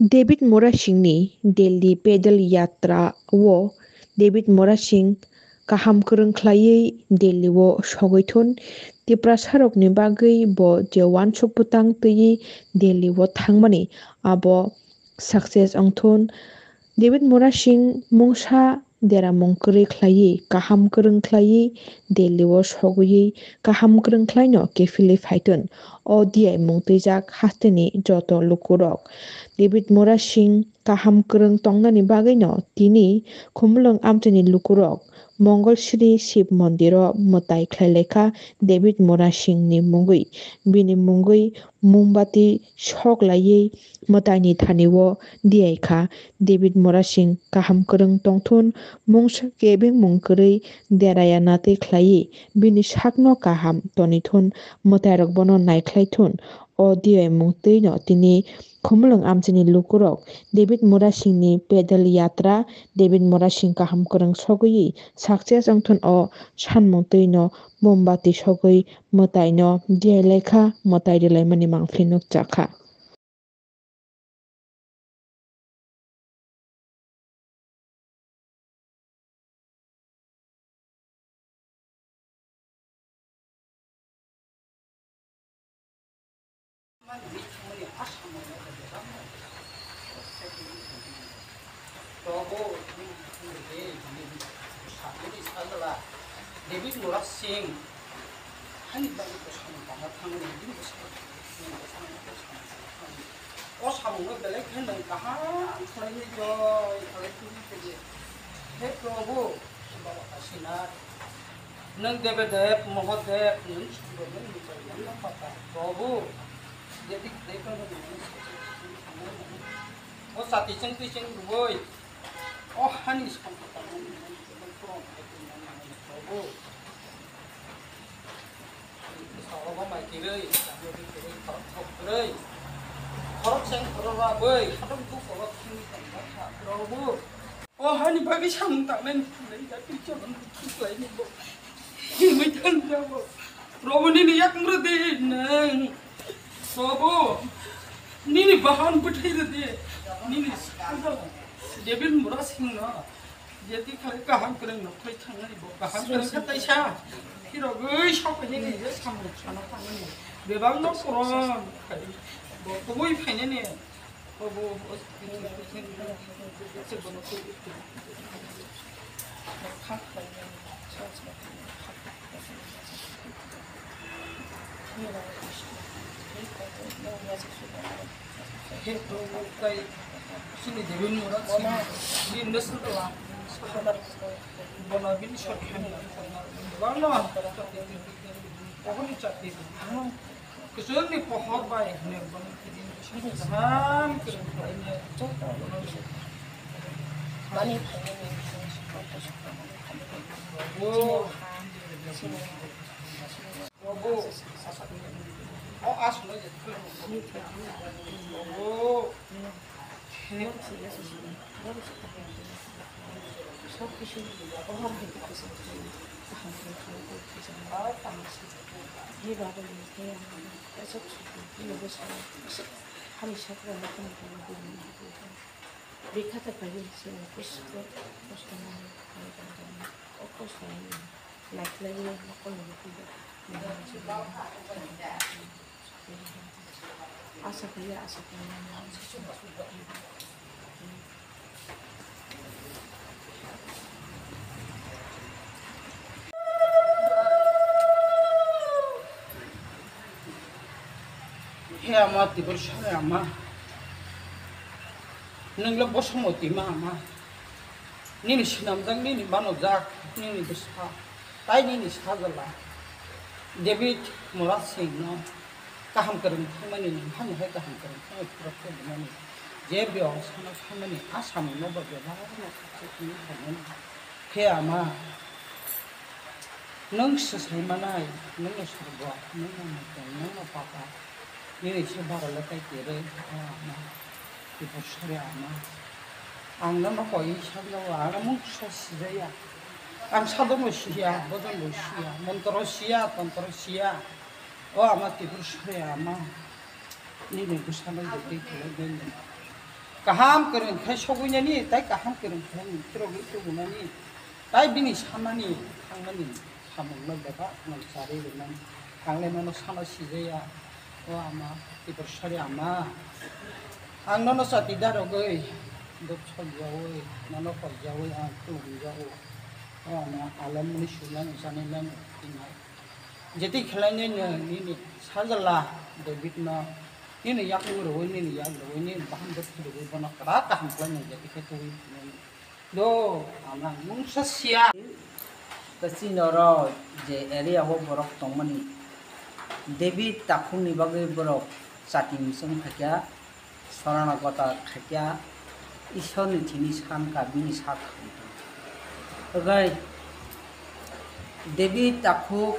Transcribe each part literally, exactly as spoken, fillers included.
David Murasingni Delhi Pedal Yatra o David Murasing kaham kwrwng khlaiwi Delhi o sogwi thun. Tiprasarokni bagwi bo je uansuk bwtang twiwi Delhi o thangmani abo success wngthun. David Murasing mungsa deramung kwrwi khlaiwi, kaham kwrwng khlaiwi, Delhi o sogwi kaham kwrwng khlaino kiphilwi phaithun. O diyaimung twijak hasteni joto lukurok. David Murasing kaham kwrwng tongnani bagwino tini Khumulwng amchaini lukurok Mongol Sri Shiv Mondiro mwtai khlai laikha David Murasingni mungwi. Bini mungwi mombati sok laiwi mwtaini thani o diyai kha. David Murasing kaham kwrwng tongthun, mungsa kebengmung kwrwi deraya natwi khlaiwi bini sakno kaham tonithun, mwtairok bono naikhlaithun. O diyaimung twino tini Khumulwng amchaini lukurok David Murasingni pedal yatra, David Murasing kaham kwrwng sogwi success wngthun o sanmung twino mombati sogwi mwtaino diyai laikha, mwtai rwlaimani mangpili nukjakha. David Murasing, hani bagwi bwskango tangma thangmani, bini bwskango tangma thangmani. O samungno belai khe nwng kaham khlainai joi khlai tubui tongdi. He Probhu, Baba Kasinat, nwng Debedev, Mohodev, nwng Subrono, nwng Muchai, nwng Pata. Probhu, jadi khlai khe nwng o chati chwng twi chwng rwui, o hani sampha tangmani nwng Probhu. Soro bo mai kwrwi, chamo bo kwrwi, khorok thok kwrwi. Khorok cheng khorok labwi, khorok bu khorok thwngwi tongma kha, Probhu. O hani bagwi samung tangnai nuknai, ya twi chwng twi khlai ni bo. Himwi thang ja bo. Probhu nini yak mrwdi nwng. Probhu nini bahan bwthai rwdi. Nini sajla David Murasingno. Jeti khlai kaham kwrwng nok khlai thangnani bo kaham kwrwng kha taisa. Phirogwi sok phai nini je samung sana thangnani. Bebak no poron khai bo kubui phainani. Bo bo He Probhu, tai chini David Murasing, bini neswk la, bono bini sot khe, bono, bono chakri, kwchwngni pohor bai hwnwi bono kiri, kaham kiri, bono, o, Obo, o aswkno je, obo, Bwkha ta kaiwi chwng kusu kusu manwi tongmani, o kosto hai naikolaiwi mokol ni bwkhwi bo asa kaiya asa kaiya. He Ama Tiprasani Ama, nwngla bosongmoti ma Ama, nini swnamjak, nini banojak, nini bwsa, tai nini sajla David Murasingno kaham kwrwng thangmani, nwng hano hai kaham kwrwng thangmani pura khe rwmani. Je biyong sana thangmani a samungno bo bebak no khachi thangwi tongmani. He Ama, nwng swsai manai, nwngno sorgo, nwngno muitung, nwngno pata, nini se barale tai kwrwi, o Ama, Tiprasani Ama. Ang nono koi sakno, ang mungsa sijaya. Ang sadokno siya, bojonbo siya, montro siya, tontro siya. O Ama Tiprasani Ama, nini bwsano je twi khlai bini. Kaham kwrwng khe sogwi nani, tai kaham kwrwng khe nini khirogwi tubunani, tai bini sanani thangmani samungno bebak no charwi rwnani, thanglaimano sano sijaya. O ama, Tiprasari ama, ang nono chati darogwi duk sokjawi, nono hoijawi ang khulumjago. O ama, alemni sujani, jani nang tinai. Jeti khlainai no nini sajla David no, nini yakung rwi, nini yak rwi, nini baham bwtwi rwi, bono kwrak kaham khlainai, jeti khe tubui phinani. Do, ama mungsa sia. Kachino ro je area o borok tongmani, David takhukni bagwi borok chati muchung phaikha, sorana gota khaikha, Ishorni thini sankha bini sak hamtwi. Hwnkhe David takhuk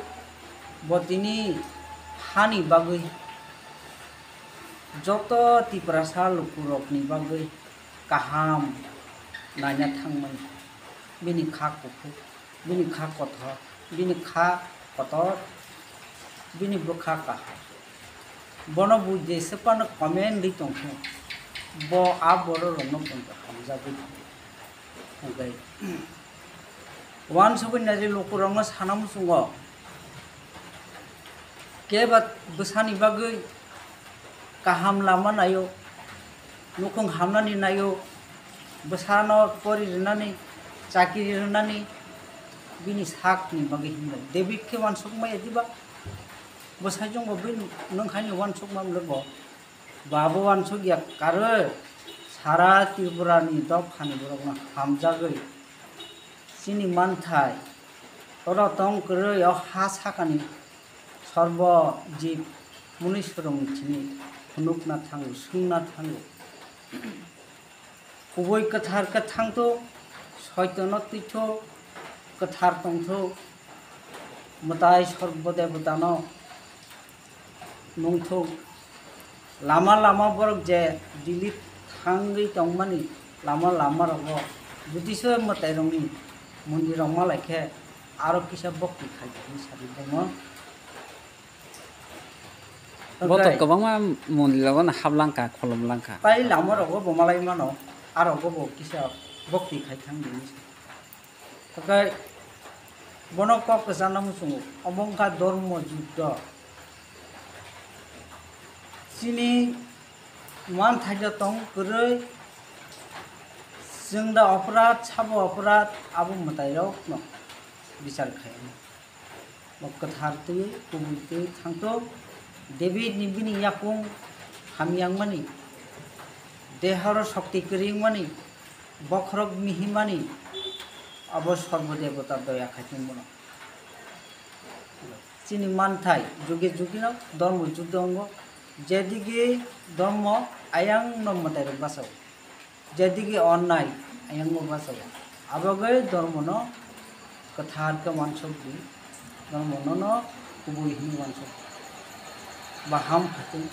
bo tini hani bagwi, joto Tiprasa lukurokni bagwi kaham naina thangmani. Bini kha kuphuk, bini kha kothor, bini kha kotor, bini bwkha kaham. Bono buj de sephano comment ri tongkhe, bo a bororokno poito hamjagwi thango. Hwnkhe uansugwi naidi lukurokno sana muchungo, keba bwsani bagwi kaham lama naio, nukhung hamnani naio, bwsano pori rwnani, chakiri rwnani, bini sakni bagwi hinwi. David khe uansukmaya diba? Bwsai chwngbo bini nwngkhaini uansukma mlwbo. Bo abo uansukya karwi sara Tripurani dophani borokno hamjagwi chini manthai oro tong kwrwi o ha sakani sorbo jib munuisurokni thini phunukna thango, swngna thango. Kubui kwthar khe thangthok, soitono twithok, kwthar tongthok, mwtai sorbo debotano nungthok. Lama lama borok je Delhi thangwi tongmani lama lama rogo Buddhist mwtairokni mondirok malai khe aro kisa bokti khai hinwi sadi tongo. Bo to kwbangma mondir rogo no hablangkha, khulumlangkha. Tai lama rogo bo malai mano, aro bo kisa bokti khai thang hinwi. Hwnkhe bono kok kwchangno muchungo, omo wngkha dhormo juddho. Chini manthaino tong kwrwi, chwng da oporad, sabo oporad, abo mwtairokno bichar khaio. Bo kwthar twi, kubui twi thangthok. David ni bini yakung hamyangmani, dehoro shokti kwrwngmani, bokhorok mihimani, abo sorbo debota doya khai tongbono. Chini manthai juge juge no dhormo juddho wngo, jedigi dhormo ayang no mwtai rok bachao. Jedigi onnai ayang bo bachaya. Abagwi dhormono kwthar khe uansuk di, dhormono no kubui hinwi uansuk di. Baham khatung,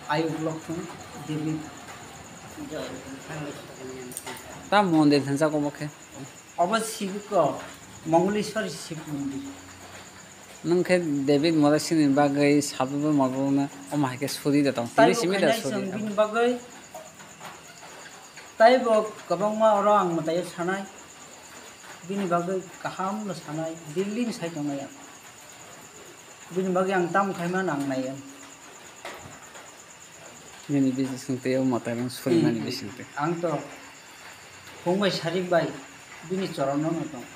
ayuk lokthung, David. Ta mondir thansa kobo khe. Obo sibiko Mongoleshwari Shiv Mondir. Nwng khe David Morasini bagwi sabrwngbo morborokno omo hai khe suri da tong. Tini simi da suri. Taibo khainai chwng bini bagwi, taibo kwbangma oro ang mwtaio sanai. Bini bagwi kaham no sanai, Delhi ni sai tongnai ang. Bini bagwi ang tamo khaima nang nai ang. Nini bising twi o mwtai rang surimani bising twi. Ang to phung bai sarik bai bini chorono no tong.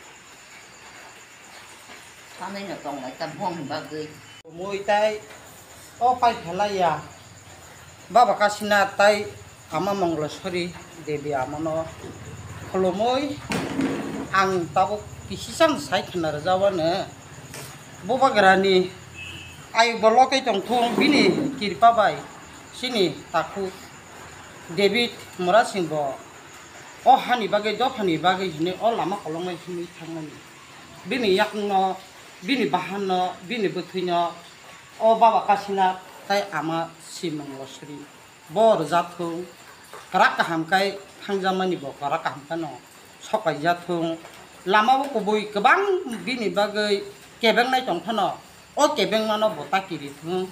Samai no tong bai ta bong bagwi. Mui tai o pai khalai ya. Baba Kasina tai ama Mongoleshwari Devi amano khulumui ang tabuk kisisang sai khna rwjawano. Bubagrani ayuk bo lokai tongthung bini kirpa bai chini takhuk David Murasing bo o hani bagwi dophani bagwi hinwi o lama koloknai hinwi thangmani. Bini yakungno, bini bahanno, bini bwthwino o baba Kasina tai ama Simang Losri. Bo rwjak thung, kwrak kaham khe thangjakmani bo kwrak kaham kheno sokaijak thung. Lama bo kubui kwbang bini bagwi kebengnai tong phano, o kebengmano bo ta kiri thung,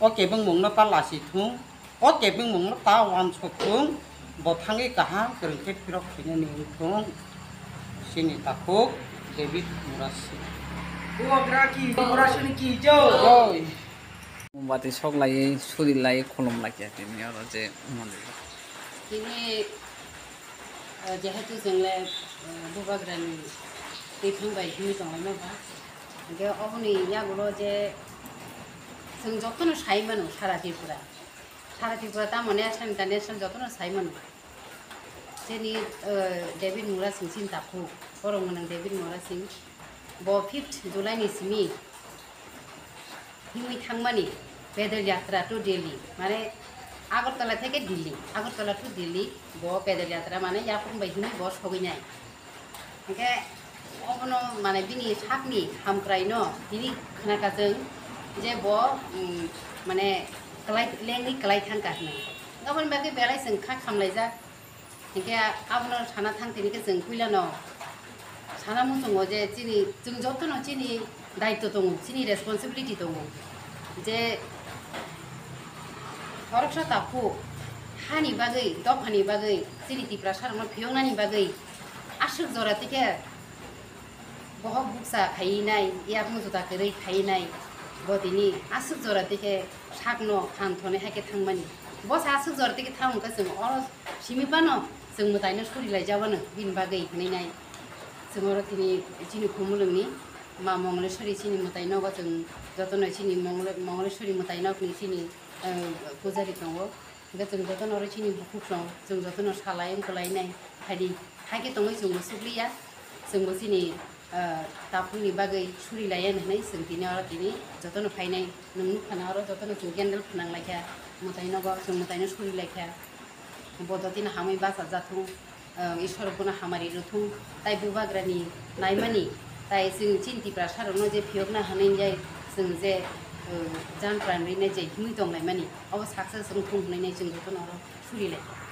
o kebengmungno ta lasi thung, o kebengmungno ta uansuk thung. Bo thangwi kaham kwrwng khe phirok khainani wngthung chini takhuk David Murasing. Bubagra ki, Murasing ki joi. Joi. Mombati sok lai, suri lai, khulum lai khe tini oro je mondir. Tini, eh, jehetu chwng le, eh, Bubagrani twi thang bai himwi tonglaima ba. Hingkhe oboni yagulo je chwng jotono sai mano sara Tripura. Sara Tripura tamo national international jotono sai mano. Chini, eh, David Murasing chini takhuk, borok mwnang David Murasing. Bo fifth July ni simi himwi thangmani Pedal Yatra to Delhi, mane Agartala theke Delhi, Agartala to Delhi, bo Pedal Yatra mane yapung bai himwi bo sogwi nai. Hingke obono mane bini sakni hamkraino tini khnakha chwng je bo, mm, mane kwlai, lengwi kwlai thangkha hinwi. Aboni bagwi belai chwng kha khamlaijak. Hingke abono sana thang tini khe chwng puilano sana muchungo je chini, chwng jotono chini daityo tongo, chini responsibility tongo je khoroksa takhuk hani bagwi, dophani bagwi, chini Tiprasarokno phiyoknani bagwi aswk jora tikhe bohok bukcha khaiwi nai, yakung juda kwrwi khaiwi nai, bo tini aswk jora tikhe sakno phan thonwi hai khe thangmani. Bo se aswk jora tikhe thang hwnkhe chwng oro simi phano chwng mwtaino suri laijak mano bini bagwi hinwi nai. Chwng oro tini chini Khumulwngni ma Mongleshwari chini mwtainogo chwng jotono chini Mongle-, Mongleshwari mwtainokni chini, eh, pujari tongo. Hingke chwng jotono oro chini bukhuk rok, chwng jotono salai wng kwlai nai. Haidi, hai khe tongwi chwngbo sukliya, chwngbo chini, ah, takhukni bagwi suri laiya hinwi chwng tini oro tini jotono phainai. Nwng nukha na oro jotono chwng candle phnang laikha, mwtainogo chwng mwtaino suri laikha. Bo dotino hamwi bachajathung, ah, Ishwar bono hamari rwthung, tai Bubagrani naimani, tai chwng chini Tiprasarokno je phiyokna hwnwi jai chwng je, ah, jan pran rinai je himwi tonglaimani, obo success wngthung hwnwi chwng jotono oro suri laikha.